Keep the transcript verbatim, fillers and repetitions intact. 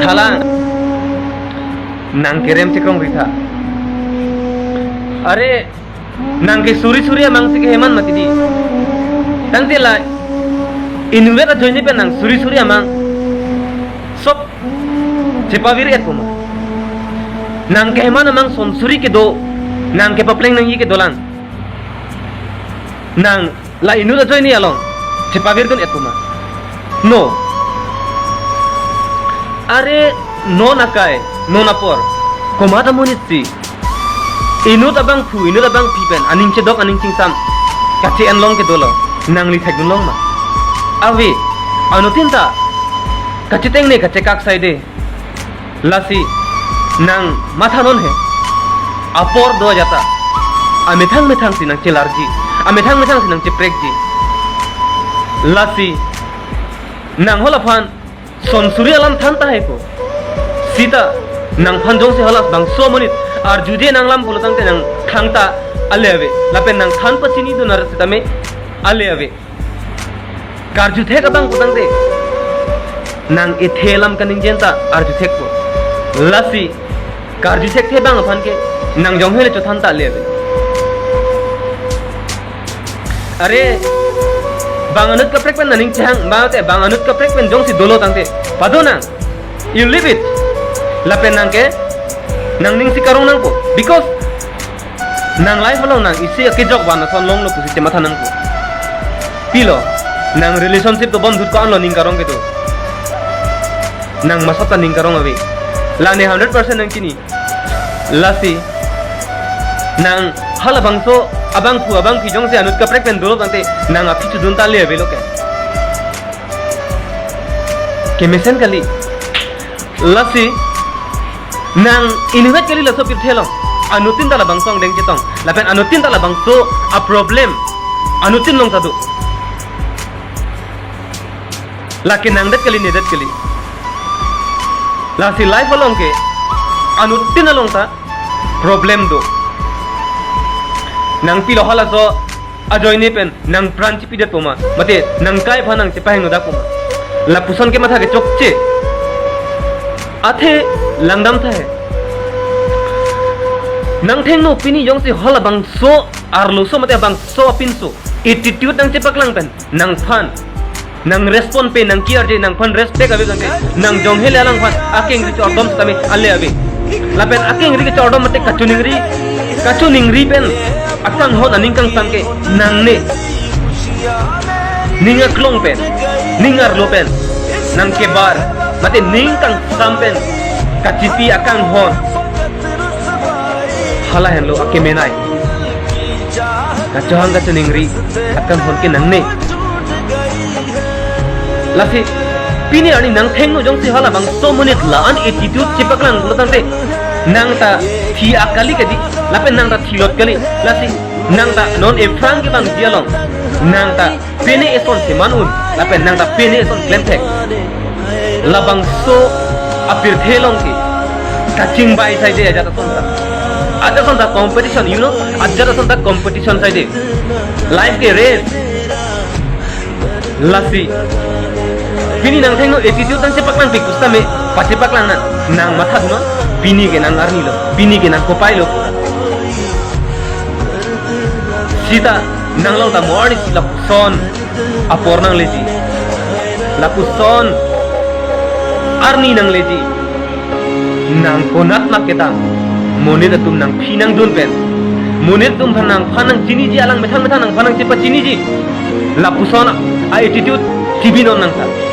Thalang, nang kerem chekrong ritha. Are, nang ke suri suri amang si keheman mati di. Tangte la, inutvet ajoine pen nang suri suri amang sop chepavir et puma. Nang keheman amang son suri kedo, nang kepapleng nangji kedolang. Nang la inut ajoine along chepavirdun et puma. No. Are non akai, non apor, komat amonit si inut abangphu, inut abangpi pen aning chedok, aning chingsam kache-en long kedo lo, nangli thekdun long ma? Ave, anuttin ta kachitengne kachekak saide. Lasi nang mathanon he. Apor do ajat ta amethang methang si nang chelarji, amethang methang si nang cheprekji. Lasi nang hala aphan son suri alam than tahai ko. Sita nangphan jongsi hala bangso amonit arjude nanglam pulo tangte nang thangta ale ave. Lapen nang than pachinidun ar sitame ale ave. Karju thek abang pu tangte nang ethe alam kaningje-en ta arju thek ko. Lasi karju thekthe abang aphan ke nang jong hele chothan ta le ave. Are, bang anut kaprek pen aning chehang, bang te bang anut kaprek pen jongsi dolo tangte, pado nang, you leave it. Lapen nang ke nangning si karong nangpo. Because nang life along nang isi akejok van ason longlo pusi chematha nangpo. Pilo, nang relationship dobom dut ko-an lo ning karong kedo. Nang masot ta ning karong ave. La ne hundred percent nang chini. Lasi nang halabangso abangphu abangpi jongsi anut kaprek pen dolo tangte nang aphi chodun ta le avelo ke. Kemesen kali. Lasi nang inutvet kali laso pirthe along. Anuttin ta labangso angdeng chetong. Lapen anuttin ta labangso a-problem anuttin along ta do. Lake nangdet kali, nedet kali. Lasi life along ke anuttin along ta problem do. Nang pilo halaso ajoine pen nang pran chipidet poma, mate nang kai aphan nang chepahingno dak poma. Lapuson kematha ke chokche. Athe langdam tha he. Nang thengno pini jongsi halabangso arloso mate bangso apinso attitude nang chepaklang pen nangphan nang respond pe, nang ki-arje, nangphan respect ave tangte, nang jong hele alangphan akengri chordom sitame ale ave. Lapen akengri chordom mate kachiningri, kachiningri pen akanghon aning kangsam ke nangne. Ning aklong pen, ning arlo pen nang kebar mate ning kangsam pen kachipi akanghon, hala henlo akemenei. Kachohang kachiningri akanghon ke nangne. Lasi pini arni nang thengno jongsi halabangso amonit la-an attitude chepaklang lo tangte, nang ta thi akali kadi, lapen nang ta thilot kali. Lasi nang ta non aphrang kevangji along nang ta pine eson seman un, lapen nang ta pine eson klemthek. Labangso apirthe along ke kachingbai saide ajat ason ta. Ajat ason ta competition, you know, ajat ason ta competition saide. Life ke race. Lasi pini nang thengno attitude nang chepaklang pi kusitame, pachepaklang nang, nang mathadun non, pini ke nang arni lo, pini ke nang kopai lo. Sita nang along ta mo arni si lapuson apor nangleji, lapuson arni nangleji. Nang konat ma kedam, monit atum nangphi nangdun pen, monit atum aphan nangphan nangchiniji, alang methang methang nangphan nangchepachiniji. Lapuson a-attitude chibi non nang ta.